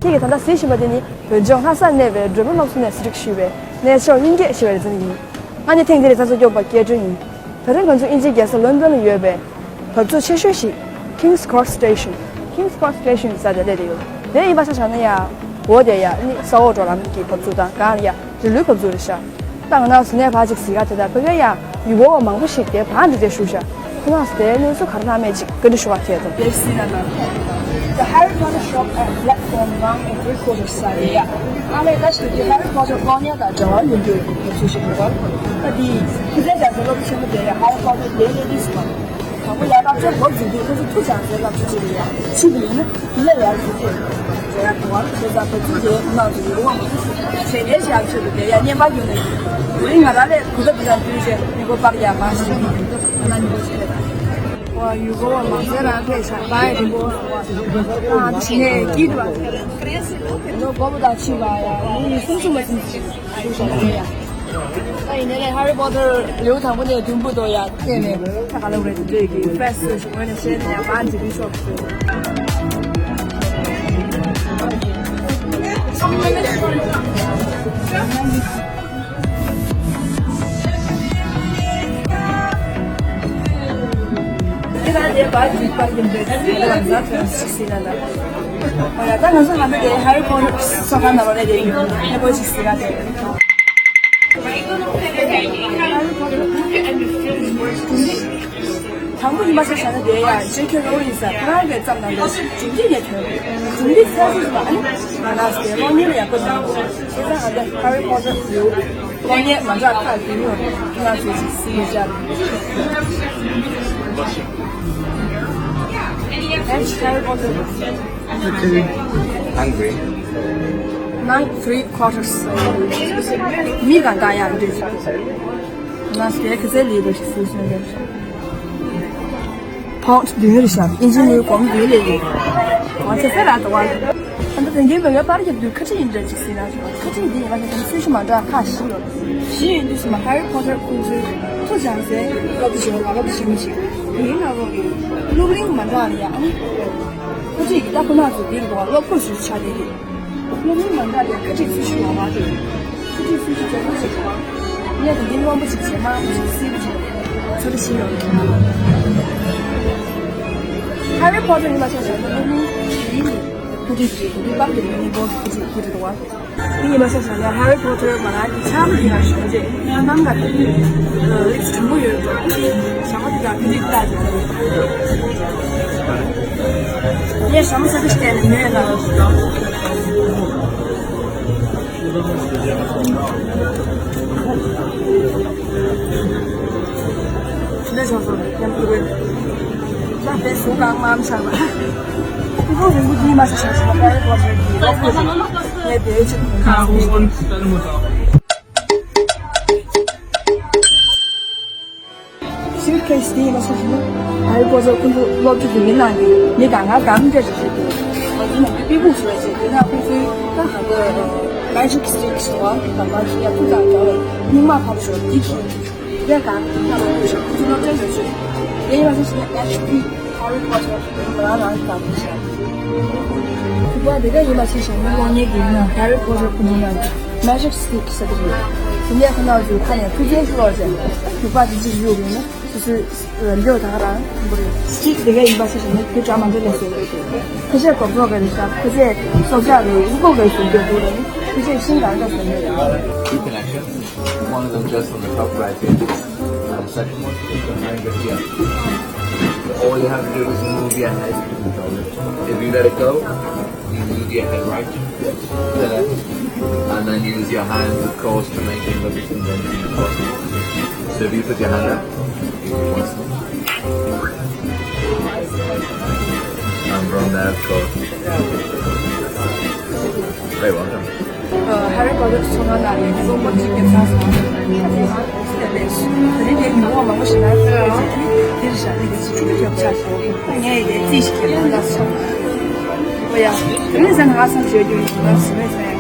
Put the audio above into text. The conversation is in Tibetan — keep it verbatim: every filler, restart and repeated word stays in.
ཁྱེད་ཀྱིས་ད་ལྟ་གཟིགས་བཞིན་པ་དེ་ནི་བོད་ལྗོངས་ལྷ་སར་གནས་པའི་སྒྲོལ་མ་སློབ་གསོ་ནས་གཟིགས་ཞུས་པའི་གནས་མཆོག་དབྱིན་སྐད་ཞེས་པའི་རེ་འདུན་ཡིན། ང་ནི་ཐེངས་འདིར་ཚགས་ཚུད་སྐྱོབ་པ་སྐལ་སྒྲོན་ཡིན། ད་རིང་ང་ཚོ་དབྱིན་ཇིའི་རྒྱལ་ས་ལོན་ཌོན་ལ་ཡོད་པའི་བབས་ཚུགས་ཆེ་ཤོས་ཤིག King's Cross Station། King's Cross Station ཟེར་དེ་སླེབས་ཡོད། དེ་ཡིན་པ་ཆ་བཞག་ན་ཡ། འོ་དེ་ཡ་ནི་ས་འོག་འགྲོ་ལམ་གྱི་བབས་ཚུགས་དང་གང་ཡ་རི་ལུའི་བབས་ཚུགས་རེད་ཤག་ད་ང་རང་ཚོ་ནས་ཕར་ཅིག་གཟིགས་ཀ་དེ་དག་ཕ་གིར་ཡ་ཡུལ་སྐོར་བ་མང་པོ་ཞིག་དེ་བར་འདི་དེ་བཞུགས་ཤག་ཁོ་རང་ཚོ་དེ་གནས་ཚུལ་ག་རེ་གནང་མེད་ཅིག་བཀའ་འདྲི་ཞུ་བ་ཁྱེད་ཚོ། They've seen and The Harry Potter shop at platform nine and three quarters ཟེར་ཡ། ཨ་ལས་ད་ཞིག་གི་Harry Potter གློག་བརྙན་དང་འབྲེལ་བ་ཡོད་རྒྱུ་ཡོད་ཚུལ་ཞིག་འདུག་ད་དེ་ཁྱི་ཚན་རྒྱ་མཚོ་སློབ་ཆེན་མོ་དེ་ཡ་Harry Potter ལས་ལས་དུས་སུ་དང་པོ་ཡ་སློབ་གྲྭ་འགོ་འཛུགས་དུས་ཁོ་ཚོ་ཐུགས་རྒྱ་མཚོའི་སློབ་གྲྭ་ཅིག་རེད་ཡ། ཕྱི་དུ་ཡིན་ན་དེ་ལས་ཡར་ཞུ་ཚེ་རེད་ཡ། དུ་བ་ཁྱེད་ཚ་བོད་ཚུགས་དེ་ནག་ཏུ་ཡོད་དབང་མ་ཞེ་ནས་ཞག་ཆོད་དུ་དེ་ཡ་བརྙན་པར་བརྒྱུད་ནས་དེ་རིང་ང་རང་ལས་གུ་ད་དུ་དང་དུས་ཆེ་མི་གོ་པར་ཡ་མ་ཞེ་ནས་ང་ལ་མི་གོ་ཆེ་རེད། ཡུལ་སྐོར་བ་མང་ཚོགས་རང་ཕེབས་ཤག་ད་ཡི་རིང་པོ་ཨ་ནི་ནས་སྐྱིད་པ་ལོ་མགོ་བོ་དང་ཕྱི་བ་ཡ་ནི་སུམ་ཅུ་མ་ཟིན་ཅིག་ཞུ་ཞག་ཡ། ད་ཡིན་ནའི་ཧ་རི་པོ་ཏར་ལེའུ་དང་པོ་ནས་བདུན་པོ་དོ་ཡ་བལྟས་ནས་ད་ག་ལ་རེད་འདྲེ་གི་ཕེ་སི་ཞུ་བ་ནས་བཤད་ན་ཡ་མ་འཇིག་གི་ཤོག་ཞུ། དེ་ལ་དེ་བར་གྱི་བར་གྱི་འདོད་ཚུལ་དེ་ལ་ཛ་དོན་ཞིག་ཟིན་ན་ལ། ཨོ་ཡ་ད་ང་ཚོ་ལྷན་པོ་དེ་ཧེ་རི་ཕོ་ཊར་ཚོགས་ཁང་ནང་ལོགས་ནས་དེ་ཡིན་ཧེ་པོ་ཞིག་ཟིན་ན་དེ། དང་པོ་ཉི་མ་ཆ་བཞག་ན་དེ་ཡ་ཇེ་ཁེ་རོ་ལིན་ས་ཁོ་རང་གིས་བརྩམས་གནང་འདུག་ཅིག་ཅིག་ནས་ཐོན་ཅིག་ཅིག་ས་ཅིག་ལ་ཨ་ནི་ང་ན་སི་ཀློག་མཁན་ལ་ཡག་པོ་འདུག་བྱས་ཙང་ང་ཚོ་ཧེ་རི་ཕོ་ཊར་ཡོད། གློག་བརྙན་མ་འདྲ་ཁག་དེ་ཉོ་ང་ཚོ་ཞིག་སི་ཡི་བྱ། Harry Potter Hungry. Nine three quarters. མི་གང་གང་ཡང་འདུས། ང་ཟེར་ཁ་ཟས་ལས་པ་ཞིག་སུ་སོང་རེད། ཕོན་ཊི་བདུན་རེད་ཤག་ཨིན་ཇི་ནས་གོང་བདུན་ལས་ཡོད། ང་ཚོ་ཟེར་ར་དང་བ། ཨ་ནི་དེ་འདྲའི་མི་ཡོད་པར་རྒྱབ་དུས་ཁ་ཆེ་ཡིན་འདྲ་ཅིག་ཟིན་ན་ཁ་ཆེ་འདི་ཡིན་ན་ཁ་ཆེ་སུ་ཞིག་མ་འདྲ་ཁ་བཞི་ཡོད། བཞི་ཡིན་དུས་སུ་མ་ཧེ་རི་ཕོ་ཊར་ཁོང་ཚོའི་ཐུགས་བྱང་སའི་སློབ་གྲྭ་ཆེན་མོ་ལ་སློབ་གྲྭ་ཆེན་མོ་ཅིག་དེའི་ནང་ལོགས་ཀྱི་སློབ་གླིང་མ་འདྲ་ལ་ཡ་ཨ་ནི། ཁ་ཆེ་ཡིན་ད་ཁོ་ན་ཚོ་འདི་རུ་སློབ་གྲོགས་ཞུ་ཆ་དེ་རེད། སློབ་གླིང་མ་འདྲ་ལ་ཁ་ཆེ་སུ་ཞིག་ཡོད་པ་དེ། ཁ་ཆེ་སུ་ཞིག་རྒྱ་ཆེ་ཞིག་ཡོད་པ། ངས་དེ་འདི་སྔོན་པོ་ཅིག་བྱས་མ་ཅིག་སིལ་བུ་ཅིག་ཚོ་རེ་ཞིག་ཡོད་རེད། ཧེ་རི་ཕོ་ཊར་ཡིན་པ་ཆ་བཞག་ན་སློབ་གླིང་ཡིན། ཁ་ཆེ་ཞིག་འདི་པར་གྱི་མི་འབོར་ཁ་ཆེ་ཁ་ཆེ་འདུག་བ། འདི་ཡིན་པ་ཆ་བཞག་ན་ཧེ་རི་ཕོ་ཊར་མ་ལགས་ཀྱི་ཆ་མ་ཡིན་ལ་ཞོགས་རྗེས་གནམ་ག་དེ་ལིགས་དྲང་པོ་ཡོད་འགྲོ། ཞྭ་མོ་དེ་དང་ཁ་ཆེ་ལྟ་ཅིག་ངས་ཞྭ་མོ་ས་ཁ་ཞིག་བལྟས་ནས་མོས་ལ། ཆུ་ལས་ཆང་སོང་ནས་ཀེམ་ཕུ་རེ། ད་དཔེ་གཟུགས་གང་མང་ཆགས་པ། ཁོ་ཚོ་རིང་པོ་འདི་མ་ཟ་ཆགས་ཤིང་ཧེ་རི་ཕོ་ཊར་གྱི་སློབ་ཕྲུག་ངས་དེའི་ཆེད་དུ་ཁ་ཁོང་ཚོ་ལྟ་ནི་མ་ཐག་སུཊ་ཁེ་སི་དེ་ཡིན་ན་སོ་སོ་ནི་ཧེ་རི་ཕོ་ཊར་ཁོང་ཚོ་སློབ་ཕྲུག་དེ་མི་ནང་གི་མི་གང་ག་གང་འདྲ་ཞིག་རེད་དེ། ང་ཚོ་ནང་གི་པི་ཀུ་བཟོས་བྱས་དེ་ན་ཁོང་ཚོའི་ད་ག་ག་མེ་ཇིག་སི་ཊིག་ཟེར་བ་དང་མ་ཇིག་ཡ་ཐུག་དང་འདྲ་བའི་སྨྱུག་མ་ཕ་བུ་ཞོག་འདི་གི་དེ་གང་གི་ད་ལོ་བུ་ཞོག་ཁོང་ཚོ་སློབ་གྲྭའི་ཡོད་ཚོད་དེ་ཡིན་ན་སོ་སོ་ནི་ཨེཆ་ཌི་ཧེ་རི་ཕོ་ཊར་རང་རང་གི་དང་པོ་ཞིག་རེད། ཁྱུག་པ་དེ་ག་ཡིན་པ་ཞིག་བྱས་ན་གློག་བརྙན་གྱི་ནང་ཧེ་རི་ཕོ་ཊར་ཁོང་ཚོ་ནང་གི་མེ་ཇིག་སི་ཊིག་ཟེར་གྱི་རེད། དེ་ནས་ཁོ་ན་ཚོའི་ཁ་ནས་ཐུགས་རྗེ་ཆེ་ལོ་ཟེར། ཁྱུག་པ་དེ་ཅིག་གཡུག་ཡོད་ན་སོ་སོའི་འདོད་ད་ག་རང་མཐོན་པོ་རེད། སི་ཊིག་དེ་ག་ཡིན་པ་ཞིག་བྱས་ན་ཁྱོད་འདྲ་མ་འདྲ་ལས་ཟེར་གྱི་རེད། ཁ་ཤས་གོ་བཟོ་ག་རེ་ཤག་ཁོ་ཚོས་སྲོག་ཆགས་རེད་ཡིན་གོ་ག་རེ་ཟེར་གྱི་འདུག་ལ་ནི་ཁ་ཤས་ཤིང་གང་འདྲ་ཟེར་ནས་རེད། Two connections. One of them just on the top right here, and the second one is behind the here. All you have to do is move your head to control it. If you let it go, you move your head right to the left, and then use your hands, of course, to maintain the distance. So if you put your hand up, you can trust me. And from there, of course. Very welcome. ཨ། ཧེ་རི་པོ་ཊར་ཚོགས་ཁང་ནང་ནས་རྩོམ་པ་གཅིག་སྐྱེལ་ཚར་སོང་། དེ་ནས་དེ་རིང་ཉིན་མོ་མང་པོ་ཞིག་ན་དེ་རེད་ཤག་དེ་གི་ཆུ་ཚོད་ཡོད་ཆགས་སོང་། ངས་ཡི་གེ་རྩིས་ཤིག་ཁྱེར་ཡོང་ད་སོང་། ཨོ་ཡ། དེ་རིང་ཟ་ནས་ཧ་སང་བྱེད་རྒྱུ་ཡིན་ན་ཟི་མེད་ཟ་ཡ།